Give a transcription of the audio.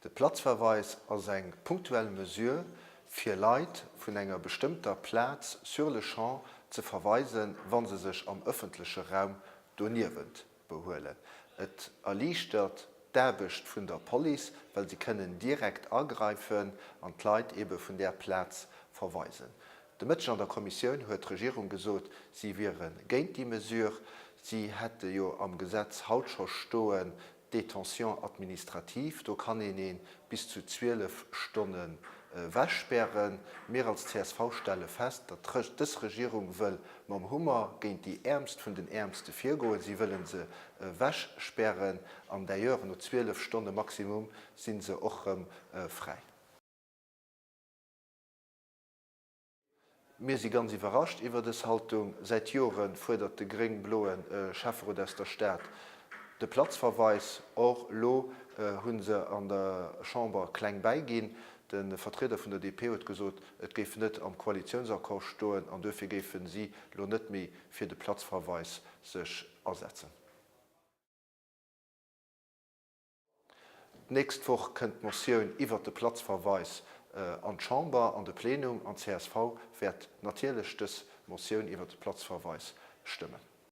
De Platzverweis ass eng punktuell Mesure, fir Leit vun enger bestëmmter Plaz sur le champ ze verweisen, wa se sech am ëffentleche Raum doniewent behuelen. Et erliichtert d'Aarbecht vun der Police, well se kënnen direkt agreifen an d'Leit eebe vun där Plaz verweisen. De Mëtteg an der Kommissioun huet d'Regierung gesot, si wiere géint déi Mesure. Si hätte jo am Gesetz haut scho stoen, Détention administrative, do kann een ee bis zu 12 Stonnen ewechspären. Mir als csv stelle fest, datt dës Regierung wëll mam Hummer géint déi Äermst vun den Äermste virgoen. Si wëlle se ewechspären an d'ailleurs no 12 Stonne maximum si se och rëm fräi. Mir si ganz iwwerrascht iwwer dës Haltung. Säit Jore fuerdert de gréng-bloe Schäfferot aus der Stad de Platzverweis. Or, elo hu se an der Chamber kleng bäiginn. De Vertrieder vun der DP huet gesot, et géif net am Koalitiounsaccord stoen an duerfir géife si lo net méi fir de Platzverweis sech asetzen. D'nächst Woch kënnt d'Motioun iwwert de Platzverweis an d'Chamber, an de Plenum, an csv wäert natierlech dës Motioun iwwert de Platzverweis stëmmen.